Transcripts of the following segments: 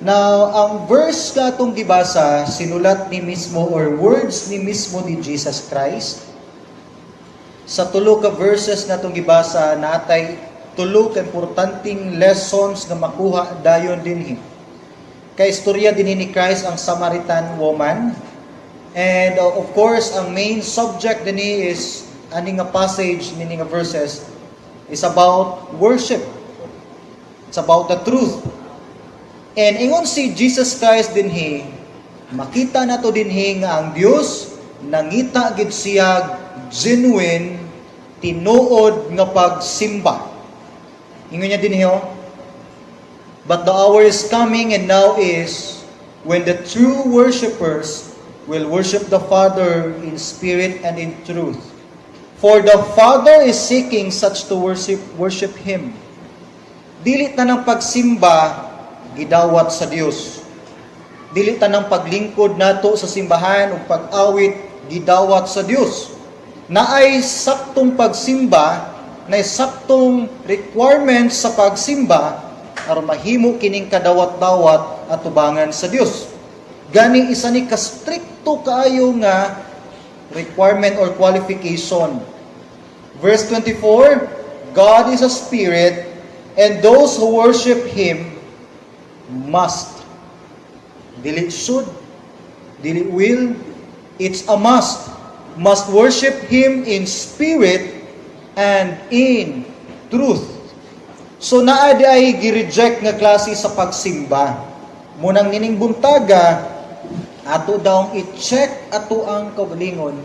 Now, ang verse nga atong gibasa, sinulat ni mismo or words ni mismo ni Jesus Christ. Sa tulo ka verses nga atong gibasa, natay tulo ka importanteng lessons nga makuha dayon dinhi. Kay istorya dinhi ni Christ ang Samaritan woman. And of course, ang main subject dinhi is ani nga passage nini nga verses is about worship. It's about the truth. And ingon si Jesus Christ dinhi, makita nato dinhi nga ang Dios nangita gid siya genuine, tinuod nga pagsimba. Ingon niya dinhi, oh, "But the hour is coming and now is when the true worshipers will worship the Father in spirit and in truth. For the Father is seeking such to worship Him." Dili tanang pagsimba gidawat sa Dios. Dili tanang paglingkod nato sa simbahan ug pag-awit gidawat sa Dios. Naay saktong pagsimba, naay saktong requirements sa pagsimba aron mahimo kining kadawat-dawat atubangan sa Dios. Gani isa ni kastrikto kaayo nga requirement or qualification. Verse 24, "God is a spirit, and those who worship Him must." Dili should, dili will, it's a must. Must worship Him in spirit and in truth. So naa di ay gi-reject nga klase sa pagsimba. Munang nining buntaga, ato daw i-check ato ang kaugalingon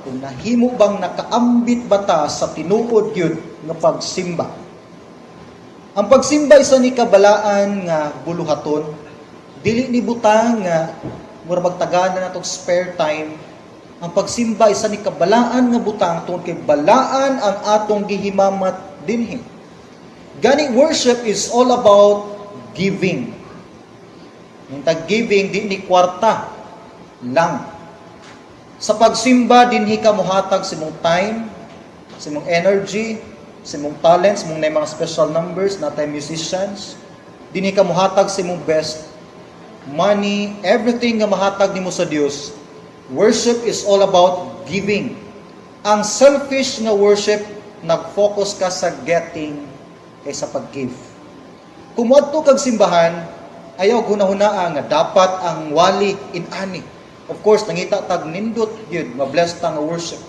kung nahimo bang nakaambit ba ta sa tinuod gyud nga pagsimba. Ang pagsimba isa ni kabalaan nga buluhaton, dili ni butang nga mura magtagaan na natong spare time. Ang pagsimba isa ni kabalaan nga butang tungod kay balaan ang atong gihimamat dinhi. Gani worship is all about giving. Yung tag-giving, di ni kwarta lang. Sa pagsimba, dinhi ka mohatag sa imong time, sa imong energy, sa imong talents, mong na mga special numbers, natay musicians. Dinhi ka mohatag sa imong best money, everything nga mahatag nimo sa Dios. Worship is all about giving. Ang selfish nga worship, nag-focus ka sa getting kaysa pag-give. Kung moadto kag simbahan, ayaw hunahunaa nga dapat ang wali inani. Of course, nangita tag nindot gyud, ma-bless ta nga worship.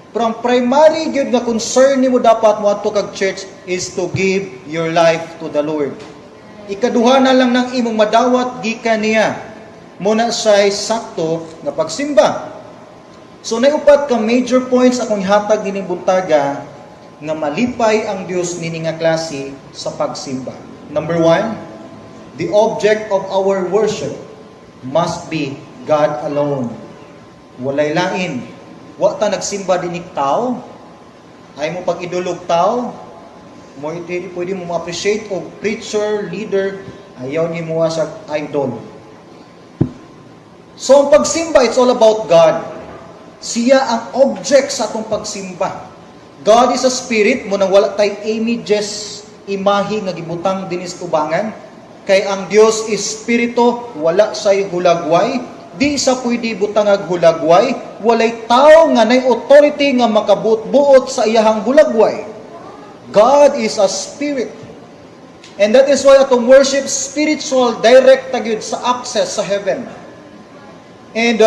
Pero ang primary gyud nga concern nimo dapat moadto kag church is to give your life to the Lord. Ikaduha na lang ng imong madawat gikan niya. Muna siya'y sakto nga pagsimba. So naiupat ka major points akong ihatag nining buntaga nga malipay ang Dios nini nga klase sa pagsimba. Number one, the object of our worship must be God alone. Walay lain. Wa ta nagsimba dinhi tao. Ay mo pag-idolog tao. Mo iti pwede mo ma-appreciate og preacher, leader, ayaw ni mo sa idol. So ang pagsimba, it's all about God. Siya ang object sa atong pagsimba. God is a spirit, mo nang wala tay images, imahe nga gibutang dinis tubangan. Kay ang Dios is spirito, wala say hulagway. Di sa pwede butangag hulagway, walay tao nga nay authority nga makabuot-buot sa iyahang hulagway. God is a spirit. And that is why atong worship spiritual, direct ta gyud sa access sa heaven. And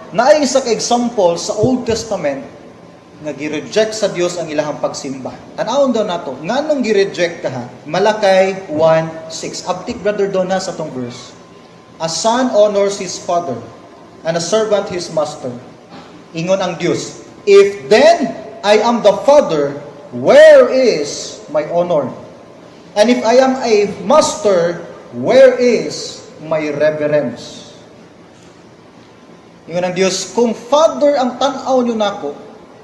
naay isa ka example sa Old Testament nga gi-reject sa Dios ang ilahang pagsimba. Tan-awon daw nato, nganong gi-reject ka ha? Malachi 1:6. Abtik, Brother Donna, sa tong verse. "A son honors his father and a servant his master." Ingon ang Dios, "If then I am the father, where is my honor? And if I am a master, where is my reverence?" Ingon ang Dios, "Kung father ang tan-aw nyo nako,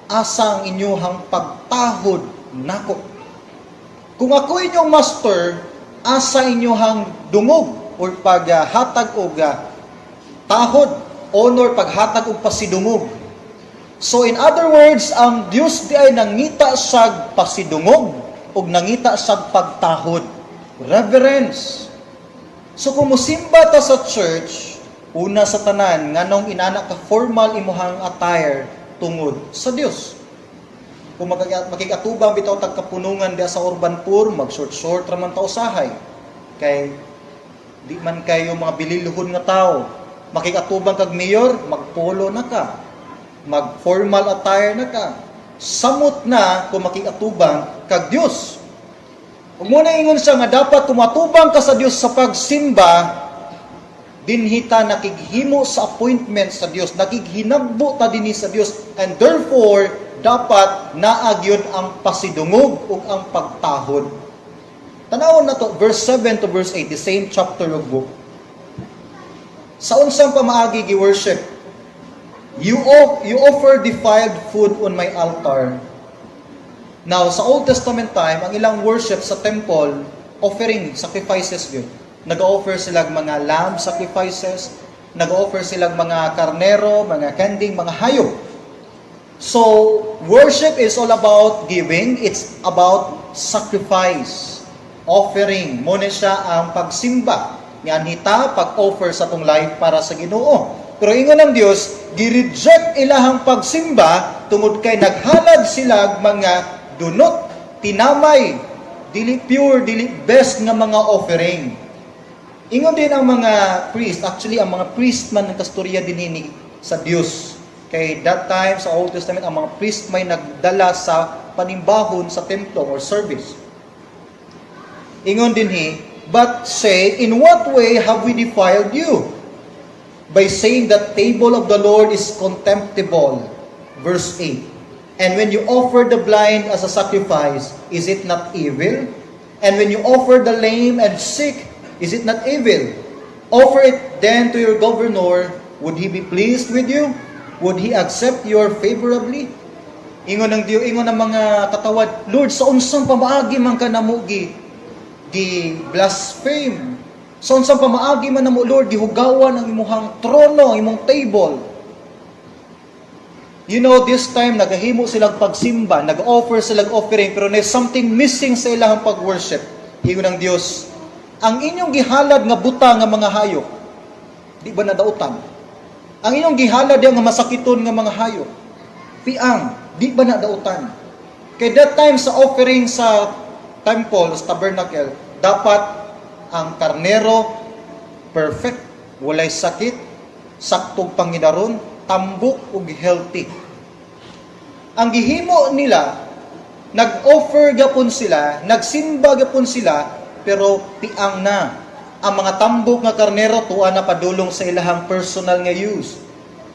asa ang inyuhang pagtahod nako? Kung ako inyong master, asa inyuhang dungog or paghatag og tahod, honor, paghatag og pasidungog?" So in other words, ang Dios di ay nangita sa pasidungog ug nangita sa pagtahod. Reverence. So kung musimba ta sa church, una sa tanan, nganong inana ka formal imuhang attire? Tungod sa Dios. Kung makig-atubang bitaw tag kapunungan diya sa urban poor, mag short short ra man ta usahay. Kay di man kayo mga bililhon nga tao. Makig-atubang kag mayor, magpolo na ka. Mag formal attire na ka. Samot na kung makig-atubang kag Dios. Ug mao na ingon siya nga dapat kumatubang ka sa Dios sa pagsimba, dinhi ta nakighimo sa appointment sa Dios, nakighinagbo ta dinhi sa Dios, and therefore dapat naa gyud ang pasidungog ug ang pagtahod. Tanawon na to, verse 7 to verse 8, the same chapter of book. Sa unsang pamaagi gi-worship? You offer defiled food on my altar." Now, sa Old Testament time, ang ilang worship sa temple, offering sacrifices yun. Nag-offer sila mga lamb sacrifices, nag-offer sila mga karnero, mga kanding, mga hayop. So, worship is all about giving, it's about sacrifice, offering. Mao na siya ang pagsimba. Yan hita, pag-offer sa atong life para sa Ginoo. Pero ingon ng Dios, gi-reject ilahang pagsimba tungod kay naghalad sila mga dunot, tinamay, dili pure, dili best nga mga offering. Ingon din ang mga priest, actually ang mga priest man ng kasturya din ni sa Dios. Kay that time sa Old Testament, ang mga priest may nagdala sa panimbahon sa templo or service. Ingon dinhi, "But say, 'In what way have we defiled you?' By saying that table of the Lord is contemptible." Verse 8. "And when you offer the blind as a sacrifice, is it not evil? And when you offer the lame and sick, is it not evil? Offer it then to your governor. Would he be pleased with you? Would he accept you favorably?" Ingon ng Dios, ingon ng mga katawhan, "Lord, sa unsang pamaagi man ka namo gi blaspheme? Sa unsang pamaagi man namo, Lord, gihugawan ang imuhang trono, ang imong table?" This time nagahimo silang pagsimba, nag-offer silang offering, pero there's something missing sa ilang pag-worship. Ingon ng Dios, "Ang inyong gihalad nga buta nga mga hayop, di ba nadautan? Ang inyong gihalad nga masakiton nga mga hayop, piang, di ba nadautan?" Kay that time sa offering sa temple, sa tabernacle, dapat ang karnero perfect, walay sakit, saktog pangidaron, tambok ug healthy. Ang gihimo nila, nag-offer gapon sila, nagsimba gapon sila, pero piang na. Ang mga tambok nga karnero tuwa na padulong sa ilahang personal nga use.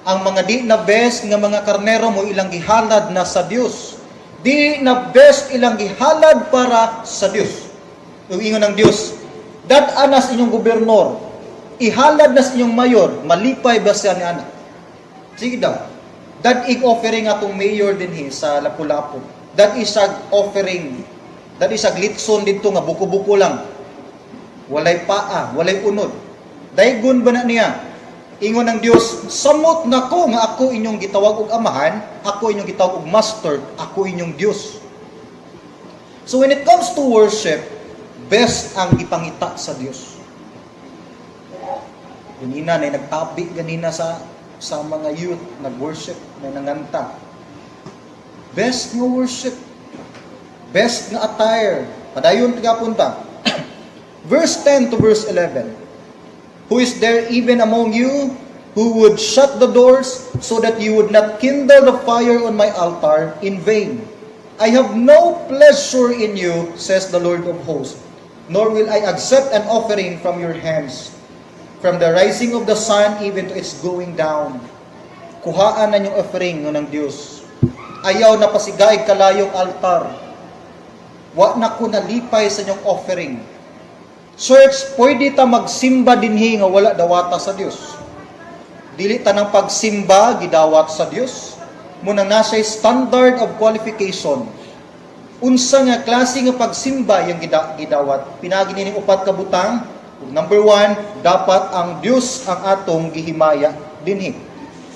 Ang mga di na best nga mga karnero mo ilang gihalad na sa Dios. Di na best ilang gihalad para sa Dios. Ug ingon ng Dios, "Dad-a nas inyong gobernador, ihalad nas inyong mayor, malipay ba siya ni ana?" Sige daw. Dad-ig offering atong mayor dinhi sa Lapu-Lapu. That is a offering. That is a litson didto nga buko-buko lang. Walay paa, walay unod. Daygon ba na niya? Ingon ng Dios, "Samot nako nga ako inyong gitawag og amahan, ako inyong gitawag og master, ako inyong Dios." So when it comes to worship, best ang ipangita sa Dios. Ganina na nagtabi ganina sa mga youth nag-worship na nanganta. Best nga worship. Best nga attire. Padayon gapon ta. Verse 10 to verse 11. "Who is there even among you who would shut the doors so that you would not kindle the fire on my altar in vain? I have no pleasure in you, says the Lord of hosts, nor will I accept an offering from your hands. From the rising of the sun even to its going down." Kuhaan na yung offering ng Diyos. "Ayaw na pasigaig kalayong altar. Wa na ko nalipay sa inyong offering." Church, pwede ta magsimba dinhi nga wala dawata sa Dios. Dili ta ng pagsimba gidawat sa Dios. Mao nang naa siya'y standard of qualification. Unsa nga klase nga pagsimba yung gidawat? Pinagi nining upat ka butang. Number one, dapat ang Dios ang atong gihimaya dinhi.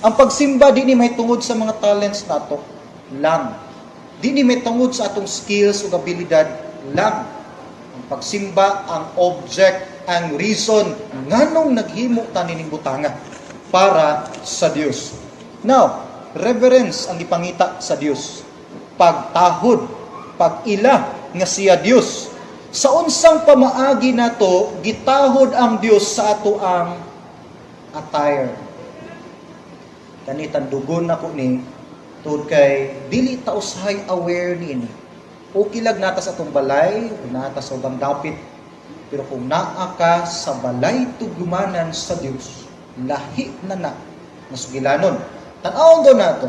Ang pagsimba di ni may tungod sa mga talents nato lang. Di ni may tungod sa atong skills ug abilidad lang. Ang pagsimba, ang object ang reason nganong naghimo ta nining butanga para sa Dios. Now, reverence ang ipangita sa Dios. Pagtahod, pag-ila nga siya Dios. Sa unsang pamaagi nato gitahod ang Dios sa ato ang attire? Kani tandugon nako ni tungod kay dili ta usahay aware niini. Okay lag nata sa atong balay, nata sa ubang dapit, pero kung naa ka sa balay tuglumanan sa Dios, lahi na na nasugilanon. Tan-awon do nato.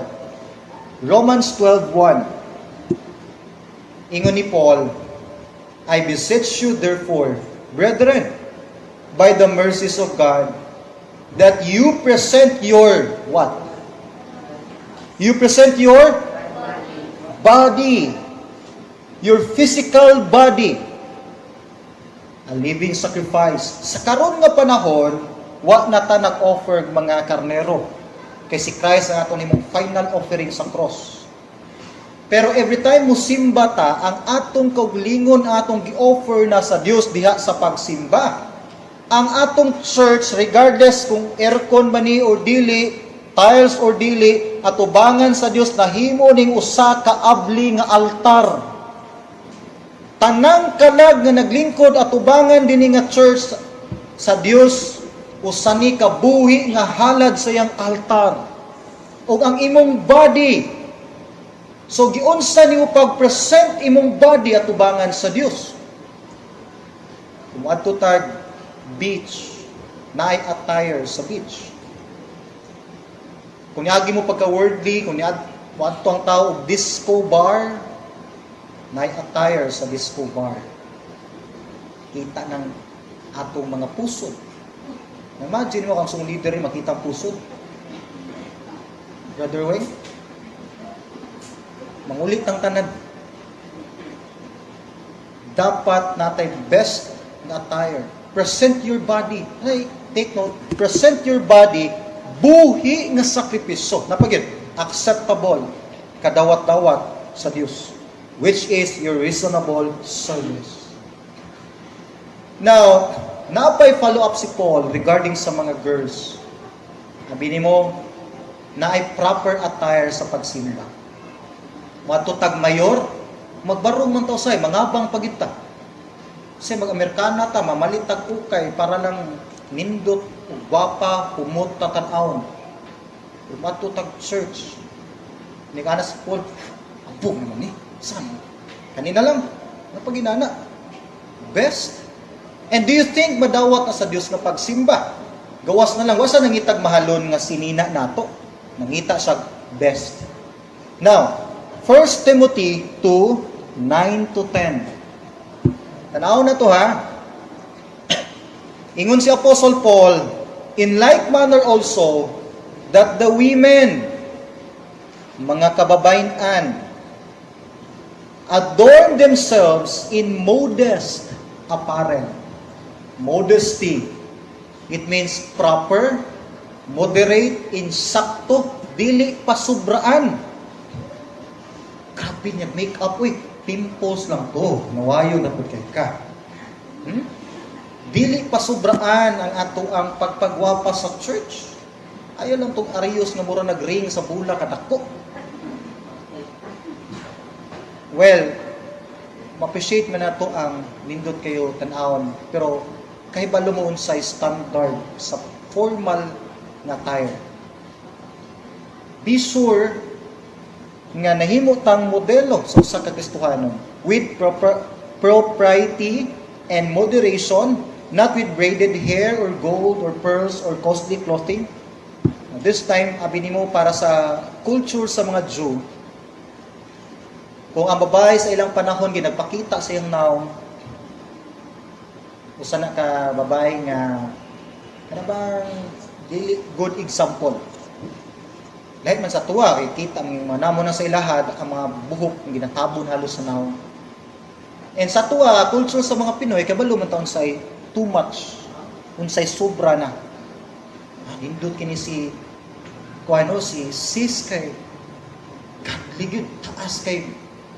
Romans 12:1. Ingon ni Paul, "I beseech you therefore, brethren, by the mercies of God, that you present your" what? You present your body, your physical body, a living sacrifice. Sa karon nga panahon, wa na ta nag-offer mga karnero. Kay si Christ ang atong nimong final offering sa cross. Pero every time mo simba ta, ang atong kauglingon atong gi-offer na sa Dios diha sa pagsimba. Ang atong church, regardless kung aircon ba ni or dili, tiles or dili, atubangan sa Dios nahimo ning usa ka abli nga altar. Tanang kalag nga naglingkod atubangan dinhi nga church sa Dios, usa ni ka buhi nga halad sa iyang altar. Ug ang imong body. So giunsa nimo pag-present imong body atubangan sa Dios? Kung adto tag beach, naay attire sa beach. Kung niagi mo pagka worldly, kung niadto ang tao og disco bar, naay attire sa disco bar. Kita ng atong mga pusod. Imagine mo kang sung leader, makita ang pusod. Brother Wayne? Mangulit ang tanan. Dapat natay best na attire. Present your body. Ay, take note, present your body, buhi nga sakripisyo. Napagid, acceptable, kadawat-dawat sa Dios, which is your reasonable service. Now, napay follow up si Paul regarding sa mga girls. Sabi nimo, naay proper attire sa pagsimba. Moadto tag mayor, magbarong man ta usay, mangabang pagita. Kasi mag-Amerikana ta, mamalit tag ukay para lang nindot, ug gwapa, humot ta tan-awon. Pero moadto tag church. Ni kana si Paul, abog naman ni. Saan? Kanina lang, napaginana. Best. And do you think madawat na sa Dios nga pagsimba? Gawas na lang, wasa nangitag mahalon nga sinina nato. Nangita siya best. Now, 1 Timothy 2, 9 to 10. Tanaw na to ha. Ingon si Apostle Paul, "In like manner also, that the women," mga kababayan, "adorn themselves in modest apparel." Modesty. It means proper, moderate, insakto, dili pasubraan. Grabe niya, make up, uy, pimples lang to. Nawayo na pud kay ka. Dili pasubraan ang ato ang pagpagwapa sa church. Ayaw lang tong arios nga mura nag-ring sa bula kadako. Well, ma-appreciate man nato ang nindot kayo tan-awon, pero kahibalo mo unsay standard sa formal nga attire. Be sure nga nahimo tang modelo sa usa ka Kristohanon with proper propriety and moderation, not with braided hair or gold or pearls or costly clothing. This time, abi nimo para sa culture sa mga Jew, kung ang babae sa ilang panahon ginagpakita sa iyang naong, usa na ka babae nga kana bang dili good example. Lahi man sa tuwa kay kita ang mga namo na sa ilahad ang mga buhok nga ginatabon halos sa naong. And sa tuwa, culture sa mga Pinoy, kabalo man taon say too much, unsay sobra na. Ah, nindot kini si kuano si sis kay godly gyud, taas kay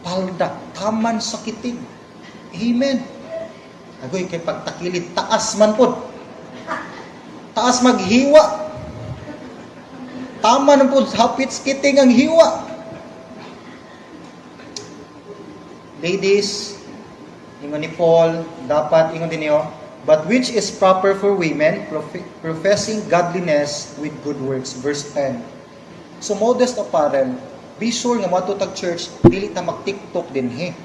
palda, taman sa kitig. Amen. Agoy kay pagtakilid, taas man pod. Taas maghiwa. Tama na pod hapit skiting ang hiwa. Ladies, ingon ni Paul, dapat ingon din niyo, "But which is proper for women professing godliness with good works." Verse 10. So modest apparel, be sure nga moadto tag church, dili ta mag-TikTok dinhi.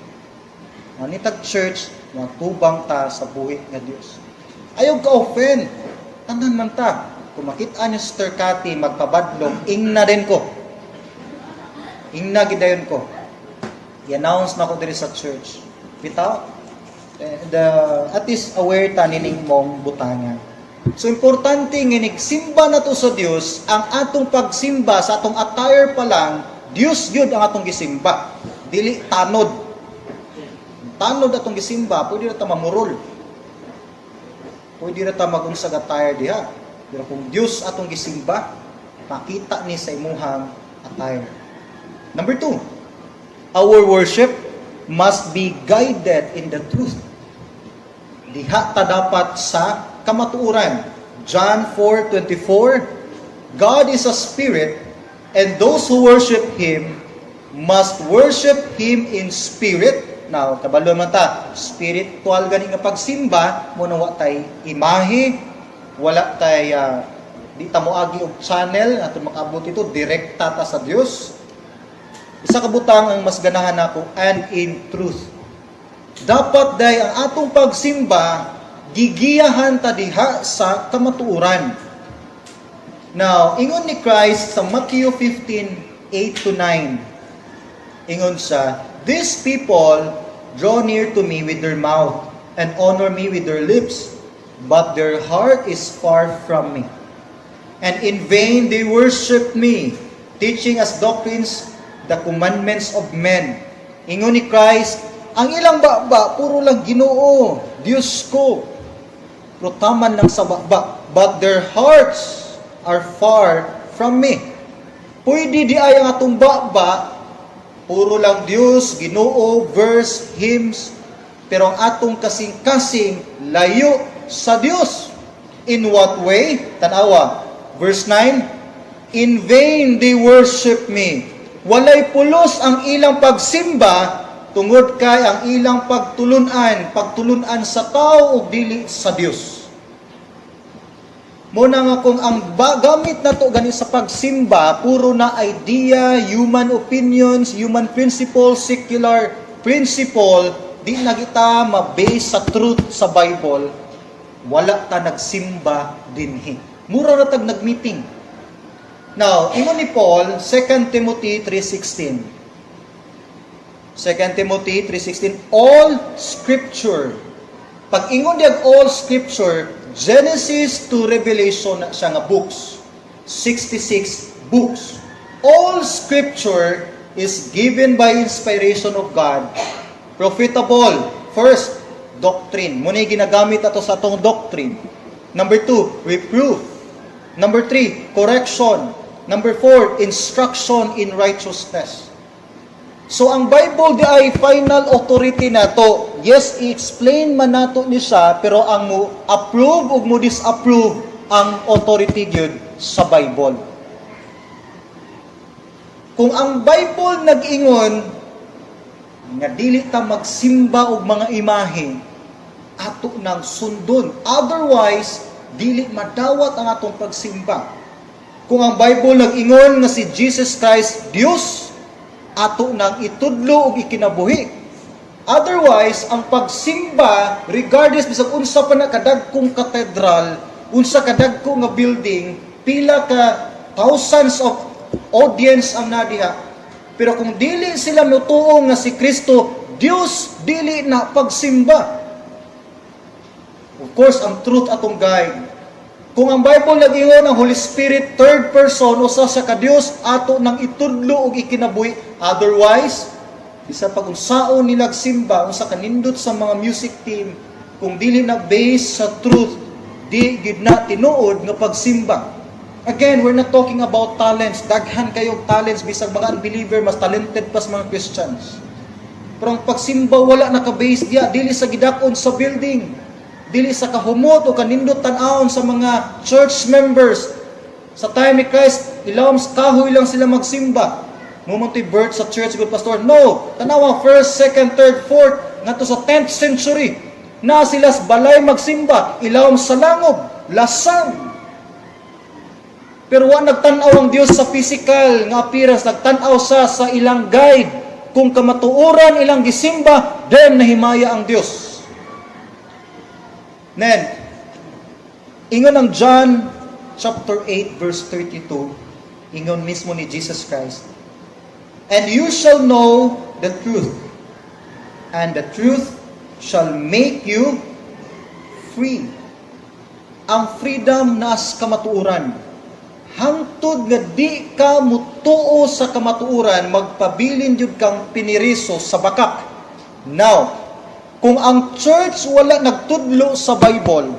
Ani tag church, matubang ta sa buhi nga Dios. Ayaw ka offend. Tanan man ta. Kung makita niyo Sister Cathy magpabadlong, ingna din ko. Ingna gidayon ko. I-announce na ko diri sa church. Bitaw, eh, the at least aware ta nining mong butangan. So importante nga nigsimba na to sa Dios, ang atong pagsimba sa atong attire pa lang, Dios gyud ang atong gisimba. Dili tanod. Tanod atong gisimba, pwede ra ta mamurol. Pwede ra ta magunsag attire diha. Pero kung Dios atong gisimba, makita ni sa imuhang attire. Number two, our worship must be guided in the truth. Diha ta dapat sa kamatuoran. John 4:24, "God is a spirit, and those who worship Him must worship Him in spirit." Now, kabalo man ta, spiritual gani nga pagsimba, mo na wa tay imahe, wala tay di ta moagi og channel ato makaabot ito, direkta ta sa Dios. Isa ka butang ang mas ganahan nako, "and in truth." Dapat day ang atong pagsimba gigiyahan ta diha sa kamatuoran. Now, ingon ni Christ sa Matthew 15:8 to 9. Ingon siya, "These people draw near to me with their mouth and honor me with their lips, but their heart is far from me. And in vain they worship me, teaching as doctrines the commandments of men." Ingon ni Christ, ang ilang baba, puro lang Ginoo, Diyos ko. Pero taman lang sa baba. "But their hearts are far from me." Pwede di ay ang atong baba, puro lang Diyos, Ginoo, verse, hymns, pero ang atong kasing-kasing layo sa Diyos. In what way? Tanawa. Verse 9, "In vain they worship me." Walay pulos ang ilang pagsimba tungod kay ang ilang pagtulunan, pagtulunan sa tao ug dili sa Dios. Muna nga kung ang gamit nato gani sa pagsimba, puro na idea, human opinions, human principle, secular principle, di na kita ma-base sa truth sa Bible, wala ta nagsimba dinhi. Mura ra tag nag-meeting. Now, ingon ni Paul, 2 Timothy 3:16. 2 Timothy 3:16, all scripture. Pag ingon diyag all scripture, Genesis to Revelation na siya nga books. 66 books. "All scripture is given by inspiration of God, profitable." First, doctrine. Muna yung ginagamit ato sa atong doctrine. Number two, reproof. Number three, correction. Number four, instruction in righteousness. So ang Bible di ay final authority nato. Yes, i-explain man nato ni siya, pero ang mo approve ug mo disapprove ang authority gyud sa Bible. Kung ang Bible nag-ingon nga dili ta magsimba og mga imahe, ato nang sundon. Otherwise, dili madawat ang atong pagsimba. Kung ang Bible nag-ingon nga si Jesus Christ Dios, ato nang itudlo ug ikinabuhi. Otherwise, ang pagsimba, regardless bisag unsa pa na kadagkong katedral, unsa kadagko nga building, pila ka thousands of audience ang nadiha. Pero kung dili sila mutuo nga si Kristo Dios, dili na pagsimba. Of course, ang truth atong guide. Kung ang Bible nag-ingon ang Holy Spirit, third person, usa sa ka Dios, ato nang itudlo ug ikinabuhi. Otherwise, bisa pag unsaon nilag simba, unsa kanindot sa mga music team, kung dili na base sa truth, di gid na tinuod nga pagsimba. Again, we're not talking about talents. Daghan kayong talents bisag mga unbeliever, mas talented pa sa mga Christians. Pero ang pagsimba wala naka-base diya, dili sa gidak-on sa building. Dili sa kahumot o kanindot tan-awon sa mga church members. Sa time ni Christ, ilawom sa kahoy lang sila magsimba. Mao man to'y birth sa church, good pastor. No! Tanawa, first, second, third, fourth, ngadto sa 10th century. Na sila sa balay magsimba, ilawom sa langob, lasang. Pero wa nagtan-aw ang Dios sa physical nga appearance, nagtan-aw sa ilang guide. Kung kamatuoran ilang gisimba, then nahimaya ang Dios. Then, ingon ang John chapter 8 verse 32, ingon mismo ni Jesus Christ, "And you shall know the truth, and the truth shall make you free." Ang freedom naa sa kamatuoran. Hangtod nga di ka mutuo sa kamatuoran, magpabilin jud kang piniriso sa bakak. Now, kung ang church wala nagtudlo sa Bible,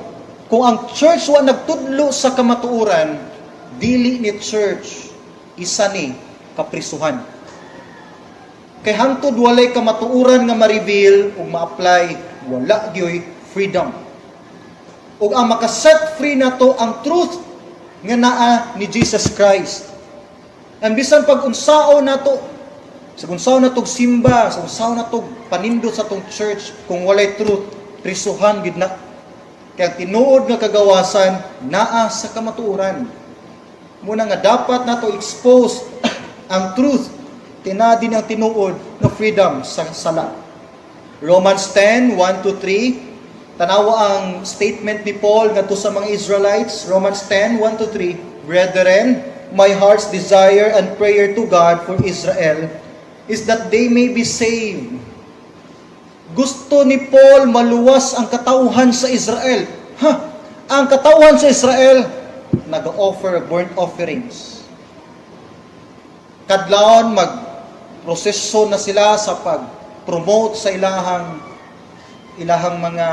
kung ang church wala nagtudlo sa kamatuoran, dili ni church, isa ni kaprisuhan. Kay hangtod walay kamatuoran nga ma-reveal ug ma-apply, wala gyoy freedom. Ug ang maka-set free nato ang truth nga naa ni Jesus Christ. Ang bisan pag unsaon nato, sa unsaon nato simba, sa unsaon nato panindot sa atong church, kung walay truth, prisuhan gid na. Kaya ang tinuod nga kagawasan naa sa kamatuoran. Muna nga dapat nato expose ang truth, tinadi ng tinuod nga freedom sa sala. Romans 10, 1 to 3. Tanawa ang statement ni Paul ngadto sa mga Israelites, Romans 10, 1 to 3. "Brethren, my heart's desire and prayer to God for Israel is that they may be saved." Gusto ni Paul maluwas ang katawhan sa Israel. Ha? Ang katawhan sa Israel nag-offer burnt offerings. Kadlawon mag-proseso na sila sa pag-promote sa ilahang mga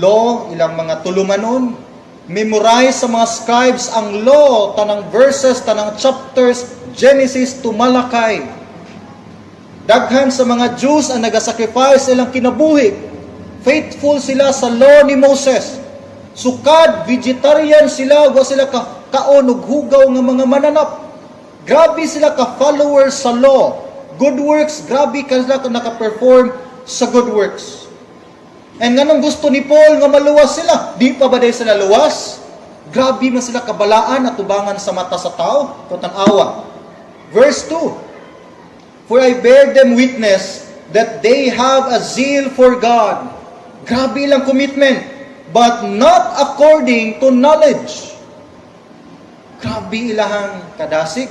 law, ilang mga tulumanon. Memorize sa mga scribes ang law, tanang verses, tanang chapters, Genesis to Malachi. Daghan sa mga Jews ang nagasacrifice ilang kinabuhi. Faithful sila sa law ni Moses. Sukad, vegetarian sila, wa sila ka kaon og hugaw nga mga mananap. Grabe sila ka followers sa law. Good works, grabe ka sila naka-perform sa good works. And nganong gusto ni Paul nga maluwas sila? Di pa ba diay sila luwas? Grabe man sila kabalaan at tubangan sa mata sa tao. Tan-awa. Verse 2. "For I bear them witness that they have a zeal for God." Grabe lang commitment. "But not according to knowledge." Grabe ilahang kadasig.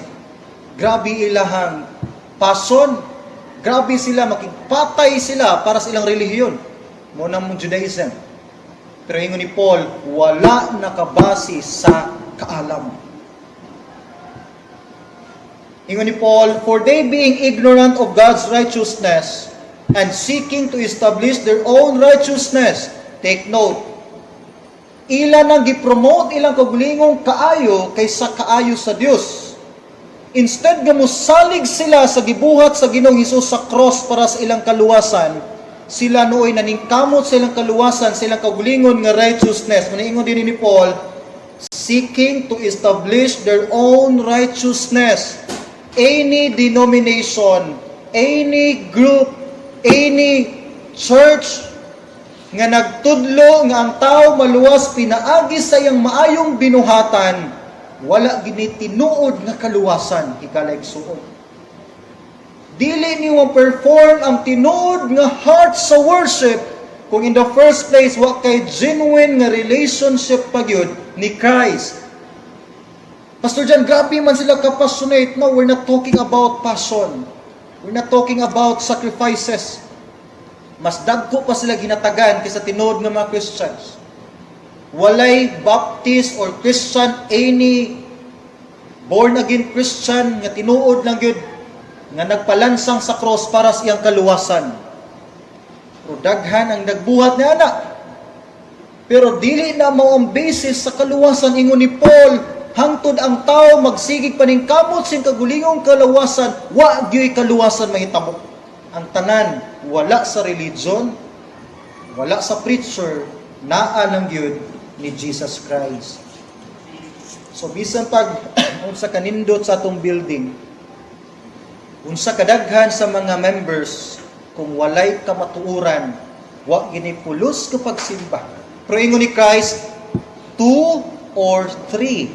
Grabe ilahang passion. Grabe sila, makigpatay sila para sa ilang relihiyon. Mao na mong Judaism. Pero ingon ni Paul, wala nakabase sa kaalam. Ingon ni Paul, "For they being ignorant of God's righteousness and seeking to establish their own righteousness." Take note, ila nang gipromote ilang kagulingong kaayo kaysa kaayo sa Dios. Instead nga mosalig sila sa gibuhat sa Ginoong Hesus sa cross para sa ilang kaluwasan, sila nooy naningkamot sa ilang kaluwasan, sa ilang kaugalingon nga righteousness. Maniingon din ni Paul, "seeking to establish their own righteousness." Any denomination, any group, any church nga nagtudlo nga ang tao maluwas pinaagi sa iyang maayong binuhatan, wala gini tinuod nga kaluwasan, higala igsuon. Dili nimo perform ang tinuod nga heart sa worship kung in the first place wa kay genuine nga relationship pa gyud ni Christ. Pastor John, grabe man sila ka-passionate. No, we're not talking about passion. We're not talking about sacrifices. Mas dagko pa sila ginatagan kaysa tinuod nga mga Christians. Walay Baptist or Christian, any born again Christian nga tinuod lang gyud nga nagpalansang sa cross para sa iyang kaluwasan. Pero daghan ang nagbuhat ni ana. Pero dili na mao ang basis sa kaluwasan. Ingon ni Paul, hangtod ang tao magsigig paningkamot sa kagulingong kaluwasan, wa gyoy kaluwasan mahitabo. Ang tanan wala sa religion, wala sa preacher, Naa lang gyud ni Jesus Christ. So bisan pag unsa kanindot sa atong building, unsa kadaghan sa mga members, kung walay kamatuoran, wa gini pulos ka pagsimba. Pero ingon ni Christ, two or three,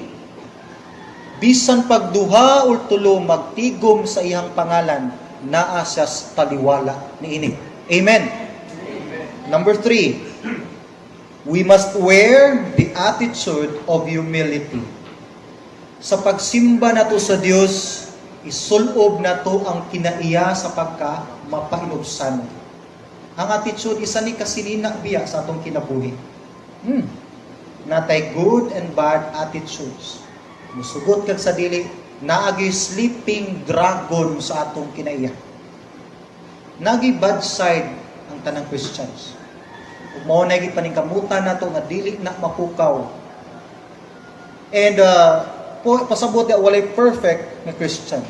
bisan pag duha or tulo magtigom sa iyang pangalan, naa siya sa taliwala niini. Amen. Number three, we must wear the attitude of humility. Sa pagsimba nato sa Dios, isulob nato ang kinaiya sa pagka mapainubsan. Ang attitude, isa ni kasinina biya sa atong kinabuhi. Naa tay good and bad attitudes. Musugot kag sa dili, naagi sleeping dragon sa atong kinaiya. Nagi bad side ang tanang Christians. Ug mao na gipaningkamutan nato nga dili na mapukaw. And pasabot nga walay perfect nga Christian.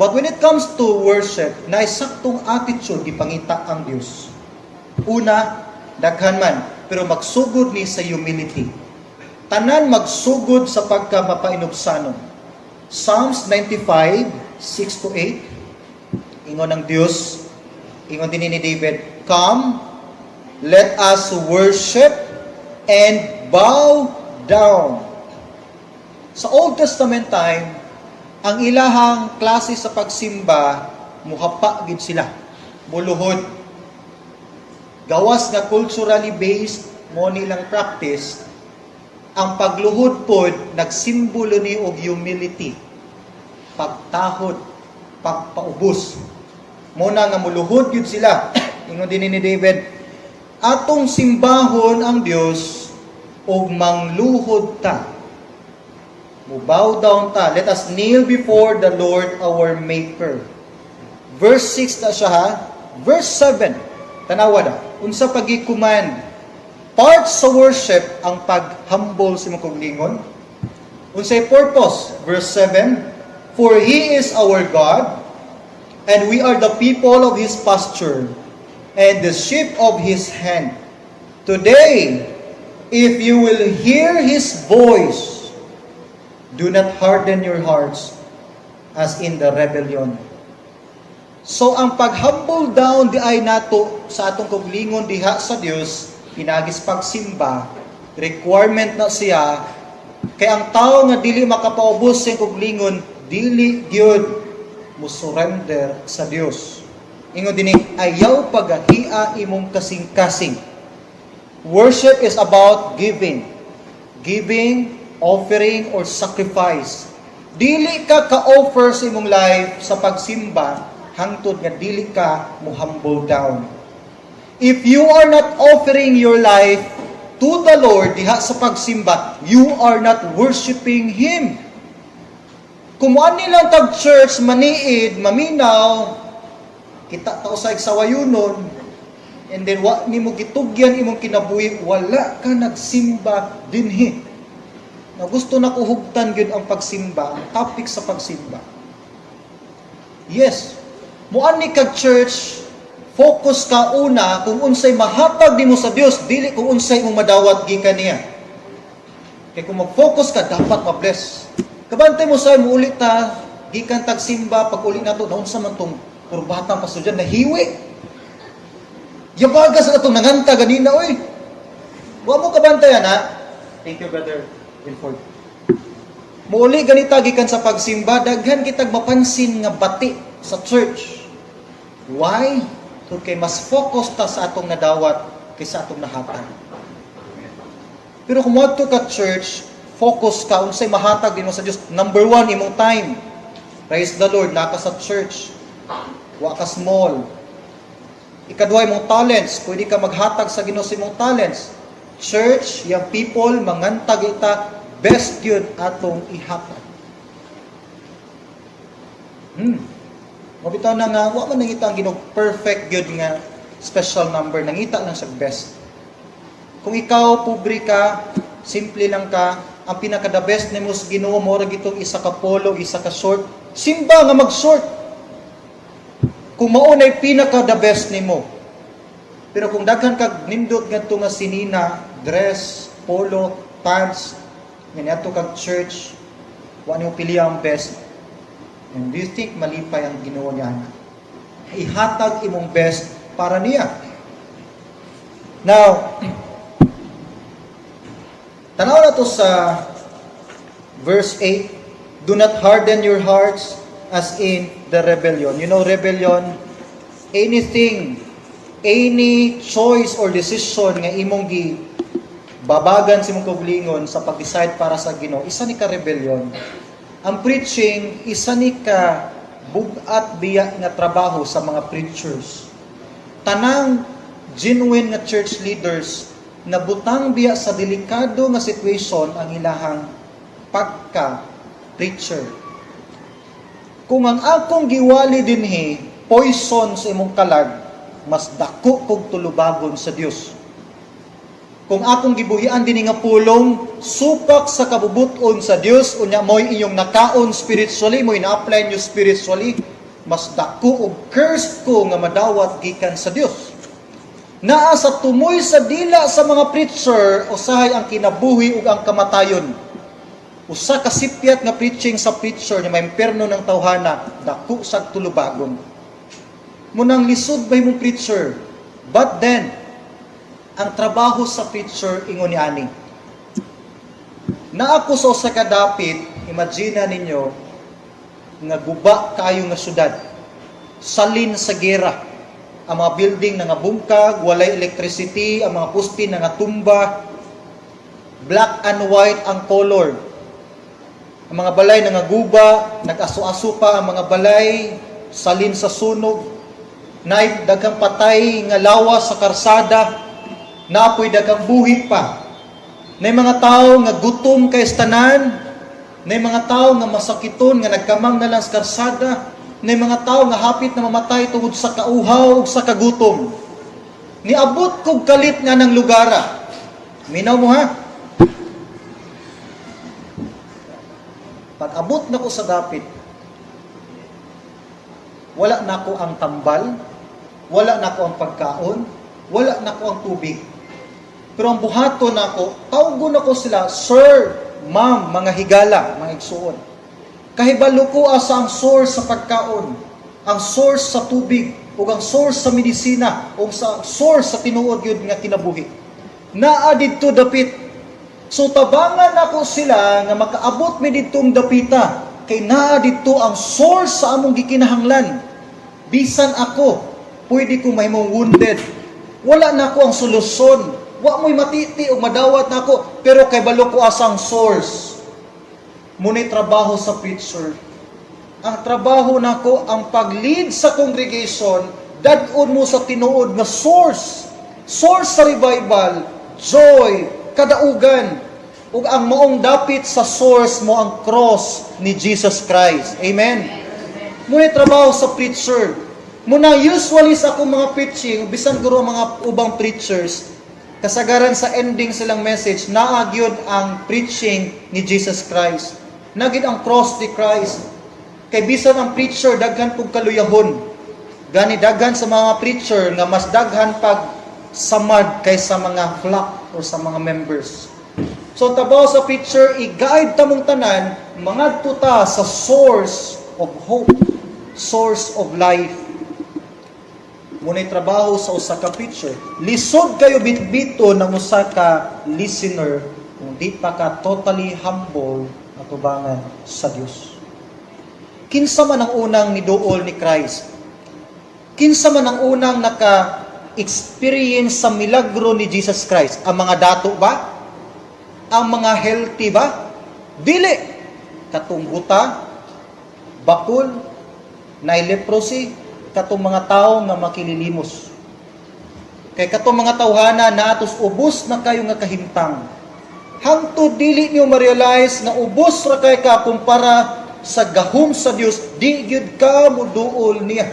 But when it comes to worship, na saktong attitude gipangita ang Dios. Una, daghan man, pero magsugod ni sa humility. Tanan magsugod sa pagka mapainubsanon. Psalms 95, 6 to 8, ingon ng Dios, ingon din ni David, "Come, let us worship and bow down." Sa Old Testament time, ang ilahang klase sa pagsimba, muhapa gid sila, muluhod. Gawas nga culturally based mo nilang practice, ang pagluhod pod nagsimbolo ni og humility, pagtahod, pagpaubos. Mo na nga muluhod gyud sila. Ingon din ni David, "Atong simbahon ang Dios ug mangluhod ta. Mo bow down ta. Let us kneel before the Lord our Maker." Verse 6 na siya ha. Verse 7. Tanawa na. Unsa pagi-command? Part sa worship ang pag-humble sa imong kaugalingon. Unsay purpose? Verse 7. "For He is our God, and we are the people of His pasture, and the sheep of His hand. Today, if you will hear His voice, do not harden your hearts as in the rebellion." So ang pag-humble down di ay nato sa atong kaugalingon diha sa Dios pinaagi sa pagsimba, requirement na siya kay ang tao nga dili makapaubos sa kaugalingon, dili gyud mo surrender sa Dios. Ingon dinhi, ayaw pagahia imong kasing-kasing. Worship is about giving. Giving, offering, or sacrifice. Dili ka ka-offer sa imong life sa pagsimba hangtod nga dili ka mo humble down. If you are not offering your life to the Lord diha sa pagsimba, you are not worshiping Him. Kung muani lang tag church, maniid, maminaw, kita ta usay sa wayunon, and then wa nimo gitugyan imong kinabuhi, wala ka nagsimba dinhi. Na gusto na ko hugtan gyud ang pagsimba, ang topic sa pagsimba. Yes, muani kag church, focus ka una kung unsay mahatag nimo sa Dios, dili kung unsay imong madawat gikan niya. Kay kung mag-focus ka, dapat ma-bless. Kabantay mo sa mo ulit ta, gikan tag simba, pag uli nato, naunsa man tong kurbata pastor dyan, nahiwi. Yabaga sa atong nanganta ganina, oy. Wa mo kabantayan, ha? Thank you, Brother Wilford. Muuli ganita gikan sa pagsimba, daghan kitag mapansin nga bati sa church. Why? So kay mas focus ta sa atong nadawat kaysa atong nahatag. Pero kung moadto ka church, focus ka unsay mahatag nimo sa Dios. Number one, imong time. Praise the Lord, naka sa church. Wa ka small. Ikaduha, imong talents. Pwede ka maghatag sa Ginoo sa imong talents. Church, young people, mangantag ita, best yun atong ihatag. Mabitaw na nga, wa man nangita ang Ginoo perfect gyud nga special number, nangita lang sa best. Kung ikaw pobre ka, simple lang ka, ang pinaka the best nimo sa Ginoo mo ra gitong isa ka polo, isa ka short, simba nga mag-short. Kung mao nay pinaka the best nimo. Pero kung daghan kag nindot ngadto nga sinina, dress, polo, pants, nga niadto kag church, wa nimo pili ang best. And do you think malipay ang Ginoo niya? Ihatag imong best para niya. Now, tanaw na to sa verse 8. "Do not harden your hearts as in the rebellion." Rebellion, anything, any choice or decision nga imong gi babagan sa imong kaugalingon sa pag-decide para sa Ginoo, isa ni ka rebellion. Ang preaching, isa ni ka bugat biya nga trabaho sa mga preachers. Tanang genuine nga church leaders na butang biya sa delikado nga situation ang ilahang pagka preacher. Kung ang akong giwali dinhi poison sa imong kalag, mas dako kog tulubagon sa Dios. Kung akong gibuhian dinhi nga pulong supak sa kabubuton sa Dios, unya mo'y inyong nakaon spiritually, mo'y na-apply nyo spiritually, mas dako og curse ko nga madawat gikan sa Dios. Naa sa tumoy sa dila sa mga preacher usahay ang kinabuhi ug ang kamatayon. Usa ka sipyat nga preaching sa preacher nga maimpierno ng tawhana, dako sa tulubagon. Munang lisod ba imong preacher? But then, ang trabaho sa preacher ingon ni ani. Naa ko sa usa ka dapit, imagine ninyo nga guba kayo nga syudad. Salin sa gera. Ang mga building na nga bungkag, walay electricity, ang mga poste na nga tumba, black and white ang color. Ang mga balay na nga guba, nag-aso-aso pa ang mga balay, salin sa sunog, naay daghang patay nga lawas sa karsada, naapoy daghang buhi pa. Nay mga tao nga gutom kay tanan, nay mga tao nga masakiton nga nagkamang na lang sa karsada, nay mga tao nga hapit na mamatay tungod sa kauhaw ug sa kagutom. Niabot kog kalit nga ng lugara. Minaw mo ha. Pag abot na ko sa dapit, wala na ko ang tambal, wala na ko ang pagkaon, wala na ko ang tubig. Pero ang buhaton nako, tawgon nako sila, "Sir, ma'am, mga higala, mga igsuon. Kahibalo ko asa ang source sa pagkaon, ang source sa tubig, ug ang source sa medisina, ug sa source sa tinuod gyud nga kinabuhi. Naa didto dapit. So tabangan nako sila nga makaabot mi didtong dapita kay naa didto ang source sa among gikinahanglan. Bisan ako, pwede ko mahimong wounded. Wala na ko ang solusyon. Wa mo'y matiti o madawat nako, pero kay balo ko asa ang source." Muna'y trabaho sa preacher. Ang trabaho nako ang pag-lead sa congregation, dad-on mo sa tinuod nga source. Source sa revival, joy, kadaugan. Ug ang maong dapit sa source mo ang cross ni Jesus Christ. Amen. Muna'y trabaho sa preacher. Muna usually sa akong mga preaching, bisan guro ang mga ubang preachers, kasagaran sa ending silang message, naa gyud ang preaching ni Jesus Christ. Naa gyud ang cross ni Christ. Kay bisan ang preacher daghan pug kaluyahon. Gani daghan sa mga preacher nga mas daghan pag samad kaysa mga flock or sa mga members. So trabaho sa preacher, i-guide tamong tanan mangadto ta sa source of hope, source of life. Muna'y trabaho sa usa ka preacher. Lisod kayo bitbito ng usa ka listener kung di pa ka totally humble atubangan sa Dios. Kinsa man ang unang niduol ni Christ? Kinsa man ang unang naka-experience sa milagro ni Jesus Christ? Ang mga dato ba? Ang mga healthy ba? Dili. Katong buta, bakul, na leprosy, katong mga tao nga makililimos. Kay katong mga tawhana naatos ubos na kayo nga kahimtang. Hangtod dili niyo ma-realize nga ubos ra kay ka kumpara sa gahom sa Dios, di gyud ka moduol niya.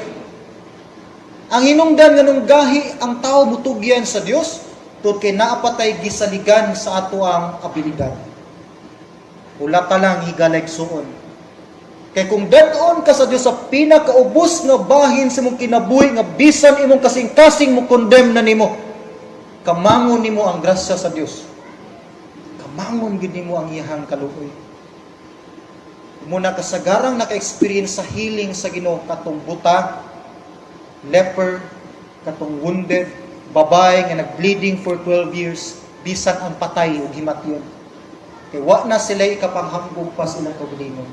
Ang hinungdan nga gahi ang tao mutugyan sa Dios tungod kay naa pa tay gisaligan sa ato ang abilidad. Wala ta lang, higala igsuon. Kay kung dad-on ka sa Dios sa pinakaubos nga bahin sa imong kinabuhi nga bisan imong kasing-kasing mo condemn na nimo. Kamangon nimo ang grasya sa Dios. Kamangon gyud nimo ang iyahang kaluoy. Muna kasagarang naka-experience sa healing sa Ginoo, katong buta, leper, katong wounded, babae nga nag-bleeding for 12 years, bisan ang patay ug himatyon. Kay wa na sila ikapanghambog pa silang kaugalingon.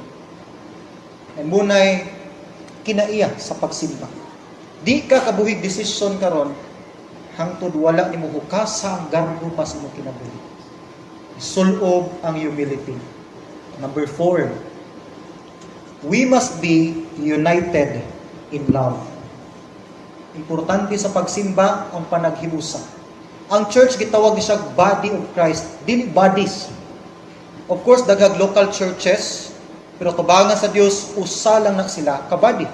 And munay kinaiya sa pagsimba. Di ka kabuhig desisyon karon hangtod wala nimo hukasa ang garbo pa sa imong kinabuhi. Sulob ang humility. Number 4, we must be united in love. Importante sa pagsimba ang panaghiusa. Ang church gitawag siya body of Christ, dili bodies. Of course, daghag local churches, pero tubangan sa Dios, usa lang na sila ka body.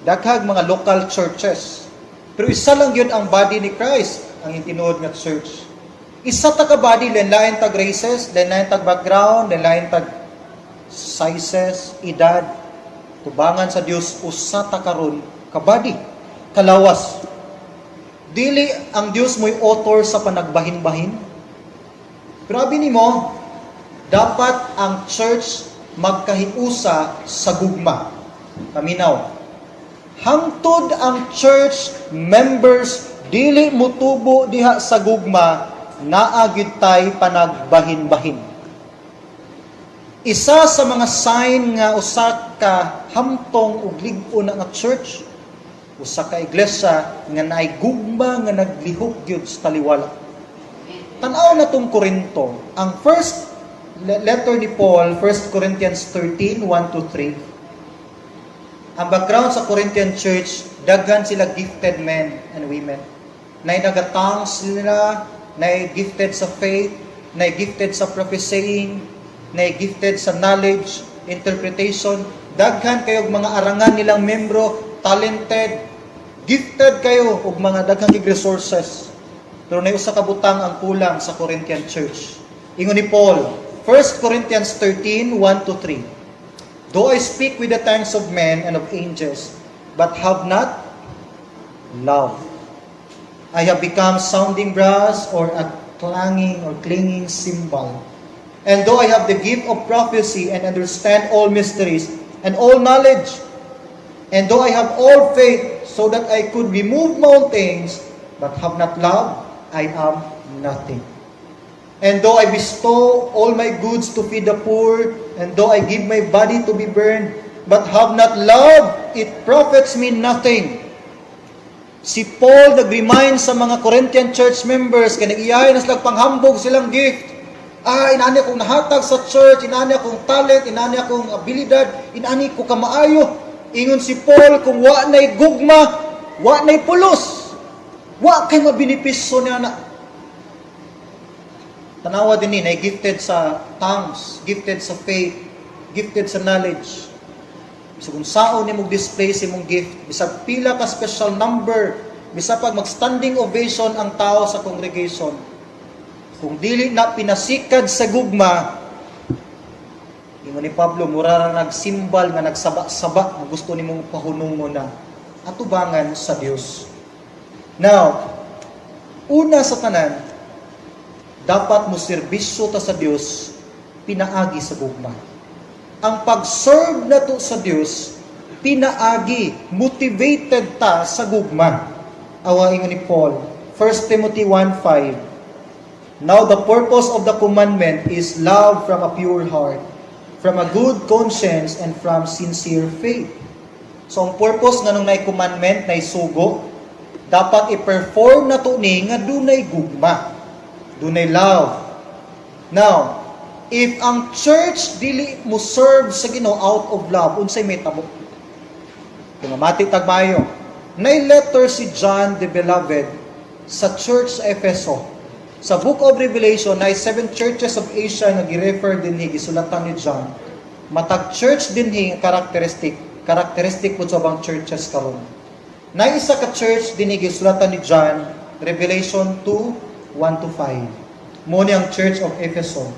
Daghag mga local churches, pero isa lang yun ang body ni Christ, ang tinuod nga church. Isa ta ka body, lain tag races, lain tag background, lain tag sizes, edad. Tubangan sa Dios, usa ta karon ka body, kalawas. Dili ang Dios mo'y author sa panagbahin-bahin. Pero abi nimo, dapat ang church magkahiusa sa gugma. Paminaw. Hangtod ang church members dili mutubo diha sa gugma, naa gyud tay panagbahin-bahin. Isa sa mga sign nga usa ka hamtong ug lig-on na nga church, usa ka iglesia nga naay gugma nga naglihok gyud sa taliwala. Tan-aw na tong Korinto, ang first letter ni Paul, 1 Corinthians 13, 1 to 3. Ang background sa Corinthian church, daghan sila gifted men and women. Nay naga-tongues sila, nay gifted sa faith, nay gifted sa prophesying, nay gifted sa knowledge, interpretation. Daghan kayo og mga arangan nilang membro, talented, gifted kayo og mga daghang kig resources. Pero nay usa ka butang ang kulang sa Corinthian church. Ingon ni Paul, 1 Corinthians 13, 1 to 3. "Though I speak with the tongues of men and of angels, but have not love, I have become sounding brass or a clanging or clinging cymbal. And though I have the gift of prophecy and understand all mysteries and all knowledge, and though I have all faith so that I could remove mountains, but have not love, I am nothing. And though I bestow all my goods to feed the poor, and though I give my body to be burned, but have not love, it profits me nothing." Si Paul nag-remind sa mga Corinthian church members kay nag-iyahay na sila panghambog silang gift. "Ah, inani akong nahatag sa church, inani akong talent, inani akong abilidad, inani ko kamaayo." Ingon si Paul, kung wa na'y gugma, wa na'y pulos. Wa kay mabinipisyo niya na. Tanawa din ni, na gifted sa tongues, gifted sa faith, gifted sa knowledge. Bisag unsaon nimo display sa imong gift, bisag pila ka special number, bisag pag mag-standing ovation ang tao sa congregation, kung dili na pinasikad sa gugma, ingon ni Pablo, mura ra nagsimbal nga nagsaba-saba nga gusto nimong pahunungon na atubangan sa Dios. Now, una sa tanan, dapat mo serbisyo ta sa Dios pinaagi sa gugma. Ang pag-serve nato sa Dios pinaagi, motivated ta sa gugma. Awa ingon ni Paul, 1 Timothy 1:5. "Now the purpose of the commandment is love from a pure heart, from a good conscience, and from sincere faith." So ang purpose nga nung naay commandment, naay sugo, dapat i-perform nato ni nga dunay gugma, dunay love. Now, if ang church dili mo serve sa Ginoo out of love, unsay mahitabo? Pumamati tag maayo. Nay letter si John the Beloved sa church sa Efeso. Sa Book of Revelation, nay seven churches of Asia nga gi-refer dinhi, gisulatan ni John. Matag church dinhi nga characteristic, characteristic po sa ubang churches karon. Nay isa ka church dinhi gisulatan ni John, Revelation 2, 1 to 5. Mo ni ang Church of Ephesus.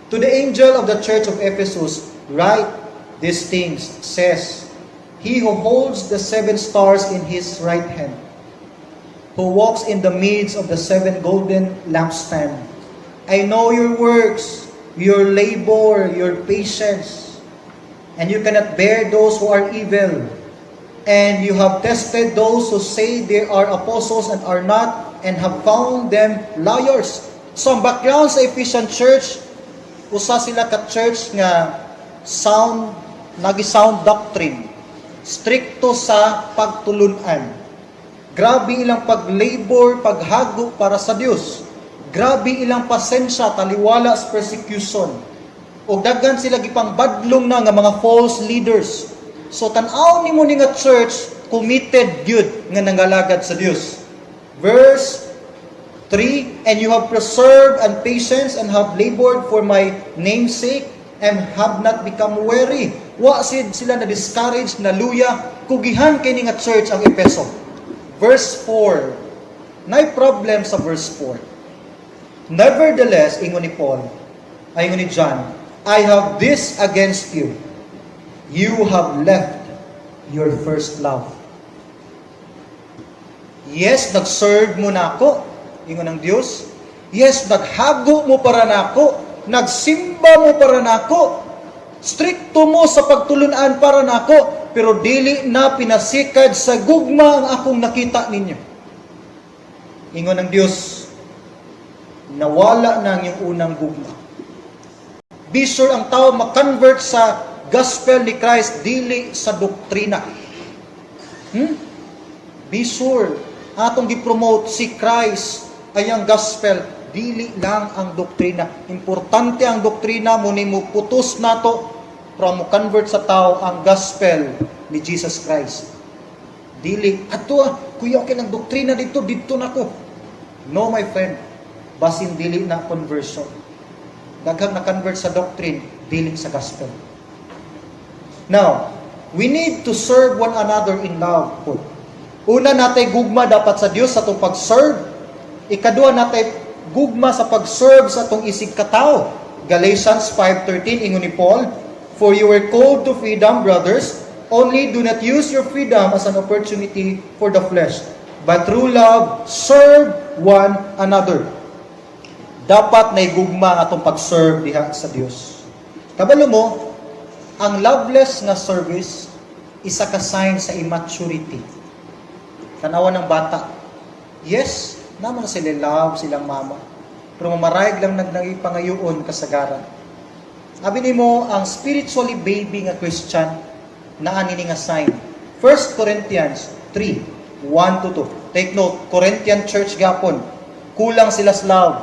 "To the angel of the church of Ephesus, write: These things says he who holds the seven stars in his right hand, who walks in the midst of the seven golden lampstand. I know your works, your labor, your patience, and you cannot bear those who are evil. And you have tested those who say they are apostles and are not, and have found them liars. So, ang background sa Ephesian Church, usa sila ka church nga sound, nagi sound doctrine. Strikto sa pagtulunan. Grabe ilang pag-labor, paghago para sa Dios. Grabe ilang pasensya taliwala sa persecution. Og daghan sila gipang badlong na nga mga false leaders. So tan-aw nimo ni nga church, committed gyud nga nangalagad sa Dios. Verse 3, "And you have preserved and patience and have labored for my name's sake and have not become weary." Wa sid sila na discourage, na luya, kugihan kay ni nga church ang Epeso. Verse 4. Nay problem sa verse 4. "Nevertheless," ingon ni Paul, ay ingon ni John, "I have this against you. You have left your first love." Yes, nag-serve mo na ako, ingon ng Dios. Yes, naghago mo para nako, nagsimba mo para nako, strikto mo sa pagtulunan para nako, pero dili na pinasikad sa gugma ang akong nakita ninyo. Ingon ng Dios, nawala na ang iyong unang gugma. Be sure ang tao ma-convert sa gospel ni Christ, dili sa doktrina. Be sure, atong gi-promote si Christ ay ang gospel, dili lang ang doktrina. Importante ang doktrina mo nimo putos nato, pero mo convert sa tao ang gospel ni Jesus Christ. Dili, ato ah, kuya, okay lang doktrina dito, dito na ko. No, my friend, basin dili na conversion. Daghang na-convert sa doctrine, dili sa gospel. Now, we need to serve one another in love po. Una, natay gugma dapat sa Dios sa atong pag-serve. Ikaduha, natay gugma sa pag-serve sa atong isig katawo. Galatians 5:13, ingon ni Paul, "For you were called to freedom, brothers, only do not use your freedom as an opportunity for the flesh, but through love serve one another." Dapat na gugma ang atong pag-serve diha sa Dios. Kabalo mo, ang loveless nga service, isa ka sign sa immaturity. Tanawa ng bata. Yes, naman sila love silang mama. Pero mamarayag lang nagnagipangayoon kasagaran. Abi nimo ang spiritually baby nga Christian, naa nini nga sign. 1 Corinthians 3, 1 to 2. Take note, Corinthian church gapon. Kulang sila sa love.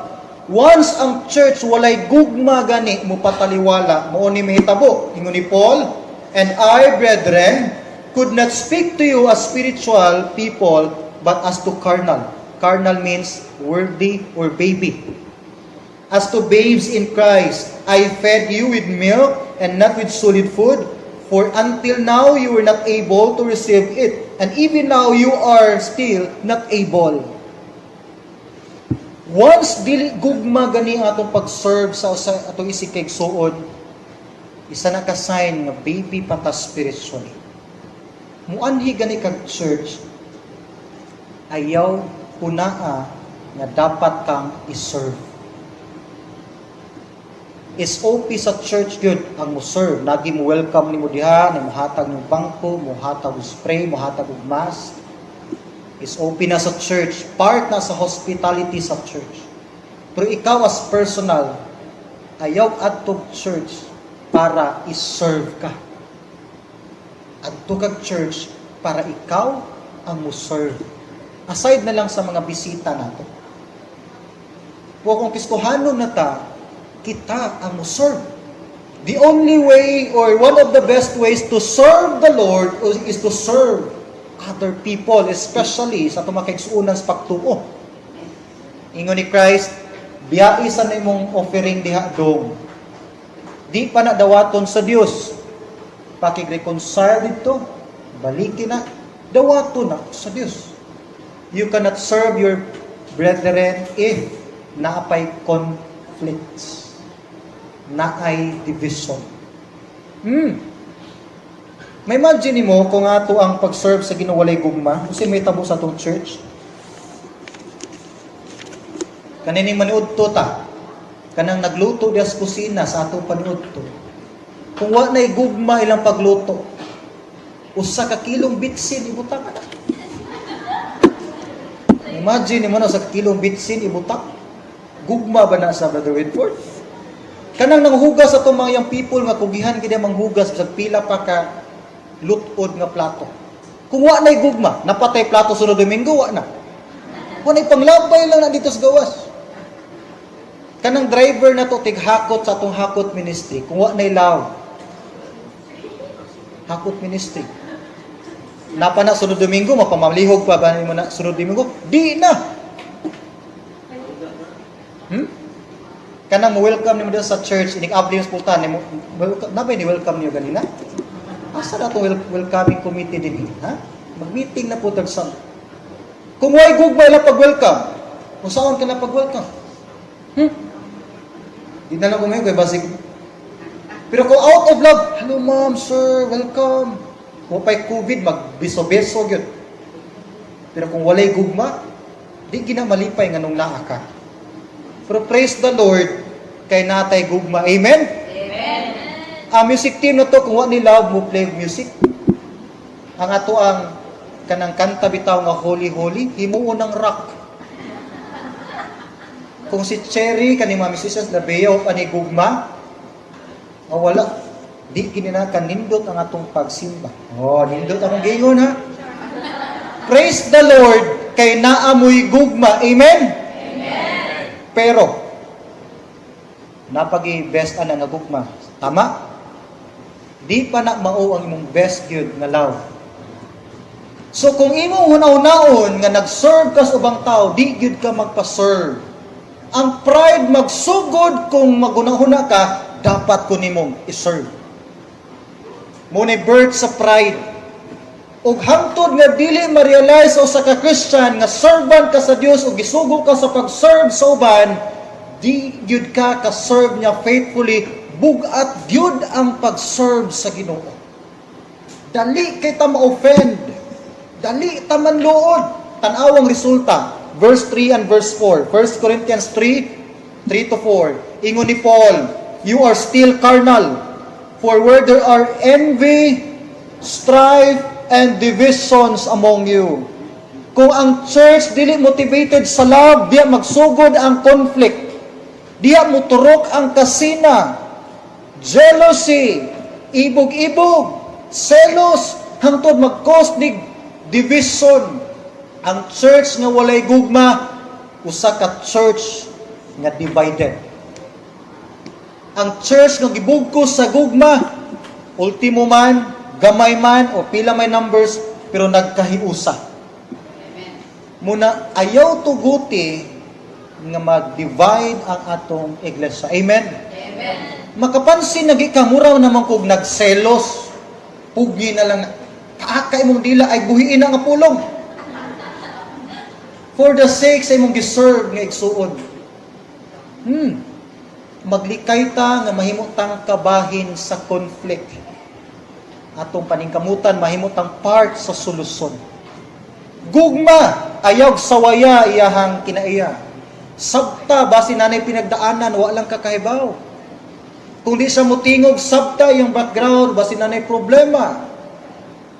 Once ang church walay gugma gani mo pataliwala, mao ni mahitabo. Ingon ni Paul, "And I, brethren, could not speak to you as spiritual people, but as to carnal." Carnal means worldly or baby. "As to babes in Christ, I fed you with milk and not with solid food, for until now you were not able to receive it, and even now you are still not able." Once dili gugma gani ang atong pag-serve sa atong isig kaigsuon, isa na ka sign nga baby pa ta spiritually. Muanhi gani kag church, ayaw punaa nga dapat kang i-serve. SOP sa church gyud ang mo serve. Nagi mo welcome nimo diha, ni mohatag ng bangko, mohatag og spray, mohatag og mask. SOP na sa church, part na sa hospitality sa church. Pero ikaw as personal, ayaw adto church para i-serve ka. Adto kag church para ikaw ang mo serve. Aside na lang sa mga bisita nato. Kung Kristohanon na ta, kita ang mo serve. The only way or one of the best ways to serve the Lord is to serve other people, especially sa atong mga kaigsuonan sa pagtuo. Ingon ni Christ, "Biyai sa imong offering diha dong. Di pa na dawaton sa Dios. Pakig-reconcile dito, baliki na, dawaton na sa Dios." You cannot serve your brethren if naapay conflicts, naay division. Ma-imagine mo kung ato ang pag-serve sa Ginoo walay gugma, kasi may tabo sa atong church. Kanining maniudto ta. Kanang nagluto diya sa kusina sa atong paniudto. Kung wa na'y gugma ilang pagluto, 1 ka kilong bitsin ibutang na. Imagine mo na 1 ka kilong bitsin ibutang. Gugma ba na sa, Brother Whitford? Kanang nanghugas atong mga young people nga kugihan gid manghugas bisag pila pa ka lutod nga plato. Kung wa na'y gugma, napatay plato sunod Domingo, wa na. Wa na'y panglabay lang na dito sa gawas. Kanang driver na to tighakot sa atong hakot ministry, kung wa na'y love, hakot ministry. Napa na sunod Domingo, mapamalihog pa ba nimo na sunod Domingo? Di na. Kanang mo welcome nimo dito sa church, inig-abli yung pultahan nimo, welcome, na ba ni welcome niyo ganina? Asa na itong welcoming committee din, ha? Mag-meeting na po tag sa. Kung way gugma ila pag-welcome, unsaon ka na pag-welcome? Di na lang ko ngayon, kay basig. Pero kung out of love, "Hello ma'am, sir, welcome." Kung pa'y COVID, magbeso-beso gyud. Pero kung walay gugma, di gina malipay nga nung naa ka. Pero praise the Lord, kay natay gugma. Amen? Amen. Ang music team na to, kung wa ni love mo play music. Ang ato ang kanang kanta bitaw nga "Holy Holy", himuon ng rock. Kung si Cherry, kaning mga musicians, Labea, o ani gugma, o wala, di kini na kanindot ang atong pagsimba. Oh, nindot akong giingon, ha. Praise the Lord, kay naamoy gugma. Amen? Amen. Pero, napagi best ana nga gugma. Tama? Di pa na mao ang imong best gyud nga love. So kung imong hunahunaon nga nag-serve ka sa ubang tao, di gyud ka magpa-serve. Ang pride magsugod kung magunahuna ka, dapat ko nimong i-serve. Mo ni birth sa pride. Ug hangtod nga dili ma-realize sa usa ka Christian nga servant ka sa Dios ug gisugo ka sa pag-serve sa uban, di gyud ka ka-serve niya faithfully, bug-at gyud ang pag-serve sa Ginoo. Dali kay ta ma-offend. Dali ta manluod. Tan-awang resulta. Verse 3 and verse 4. 1 Corinthians 3, 3 to 4. Ingon ni Paul, "You are still carnal. For where there are envy, strife, and divisions among you." Kung ang church dili motivated sa love, diya magsugod ang conflict. Diya muturok ang kasina, jealousy, ibog-ibog, selos, hangtod mag-cause ni division. Ang church nga walay gugma, usa ka church nga divided. Ang church nga gibugkos sa gugma, ultimo man, gamay man, o pila may numbers, pero nagkahiusa. Muna, ayaw tuguti nga mag-divide ang atong iglesia. Amen? Amen. Makapansin na ka, mura naman kog nagselos. Pugi na lang. Kaaka imong dila ay buhiin na nga pulong. For the sake sa imong giserve nga igsuon. Maglikay ta nga mahimo tang kabahin sa conflict. Atong paningkamutan mahimo tang part sa solusyon. Gugma, ayaw sawaya iyahang kinaiya. Sabta, basi nanay pinagdaanan, wa lang kakahibaw. Kung di siya mutingog, sabta yung background, basi nanay problema.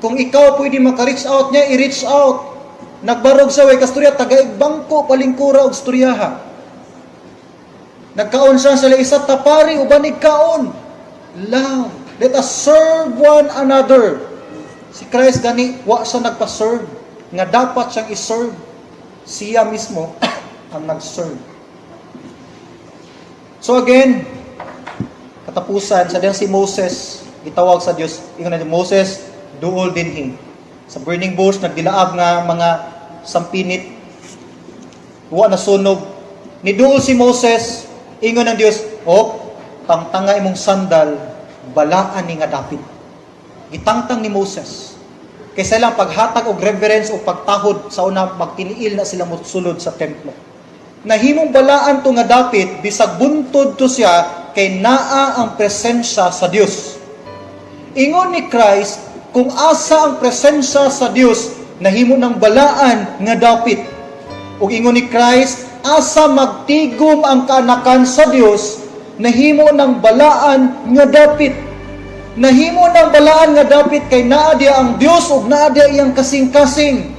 Kung ikaw pwede maka-reach out niya, i-reach out. Nagbarog sa way kasturya, taga bangko, palingkura og storyaha. Nagkaon siya sa isa, tapari, ubanig kaon. Love. Let us serve one another. Si Christ gani, wa siya nagpa-serve. Nga dapat siyang i-serve. Siya mismo ang nag-serve. So again, katapusan, sa diyang si Moses, gitawag sa Dios, ingon na, "Moses, duol dinhi." Sa burning bush, nagdilaab nga mga sampinit, wa na sunog. Niduol si Moses, ingon ng Dios, "Oh, tangtanga imong sandal, balaan ni nga dapit." Gitangtang ni Moses. Kaysa lang paghatag og reverence o pagtahod sa una magtiniil na sila mosulod sa templo. Nahimong balaan to nga dapit bisag buntod to siya kay naa ang presensya sa Dios. Ingon ni Christ, kung asa ang presensya sa Dios, nahimo ng balaan nga dapit. Ug ingon ni Christ, asa magtigom ang kaanakan sa Dios, nahimo ng balaan nga dapit. Nahimo ng balaan nga dapit kay naa diya ang Dios ug naa diya iyang kasing-kasing.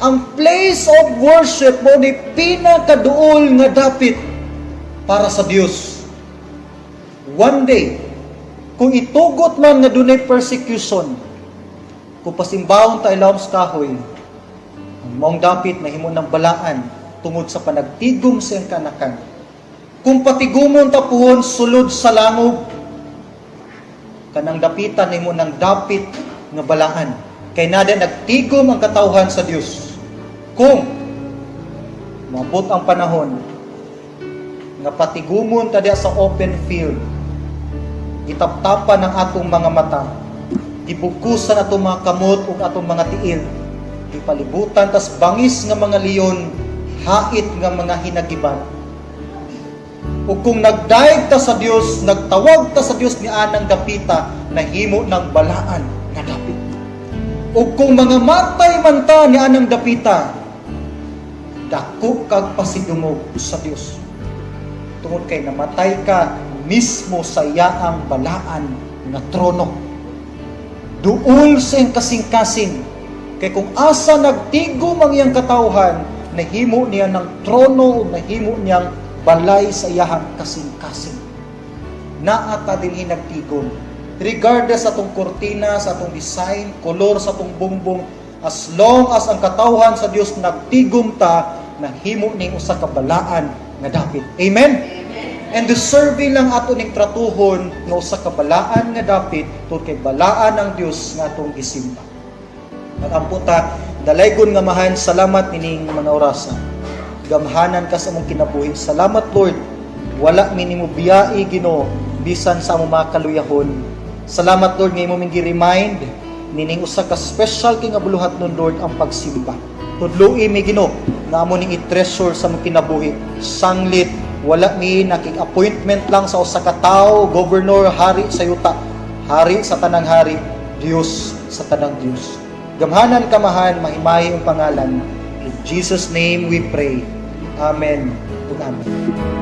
Ang place of worship mao ni pinakaduol nga dapit para sa Dios. One day, kung itugot man nga dunay persecution, kung pasimbahon ta ilawom sa kahoy, ang maong dapit mahimo ng balaan tungod sa panagtigom sa iyang kanakan. Kung patigumon ta puhon sulod sa langob, kanang dapitan nimo ng dapit nga balaan. Kay naa diya nagtigom ang katawhan sa Dios. Kung maabot ang panahon nga patigumon ta diya sa open field, gitaptapan ang atong mga mata, gibugkusan atong mga kamot ug atong mga tiil, gipalibutan tas bangis nga mga leon, hait nga mga hinagiban. Ug kung nagdayeg ta sa Dios, nagtawag ta sa Dios ni anang dapita, nahimo ng balaan nga dapit. Ug kung mga matay man ta ni anang dapita, dako kag pasidungog sa Dios. Tungod kay namatay ka mismo sa iyaang balaan nga trono. Duol sa iyang kasing-kasing. Kay kung asa nagtigom ang iyang katawhan, nahimo niya ng trono o nahimo niyang balay sa iyahang kasing-kasing. Naa ta dinhi nagtigom. Regardless sa atong kortina, sa atong design, kolor sa atong bumbong, as long as ang katawhan sa Dios nagtigom ta, nahimo ning usa ka balaan nga dapit. Amen? And deserving lang ato ning tratuhon nga usa ka balaan nga dapit tungod kay balaan ang Dios nga atong gisimba. Magampo ta, dalaygon nga Amahan, salamat nining mga orasa. Gamhanan ka sa among kinabuhi. Salamat, Lord. Wala mi nimo biyai, Ginoo, bisan sa among mga kaluyahon. Salamat, Lord, nga imo ming gi-remind nining usa ka special kay nga buluhaton, Lord, ang pagsimba. Tudloi mi, Ginoo, nga amo ning i-treasure sa among kinabuhi. Sanglit wala mi nakig-appointment lang sa usa ka tawo, governor, hari sa yuta, hari sa tanang hari, Dios sa tanang Dios. Gamhanan ka, Amahan, mahimayi ang pangalan. In Jesus' name we pray. Amen ug amen.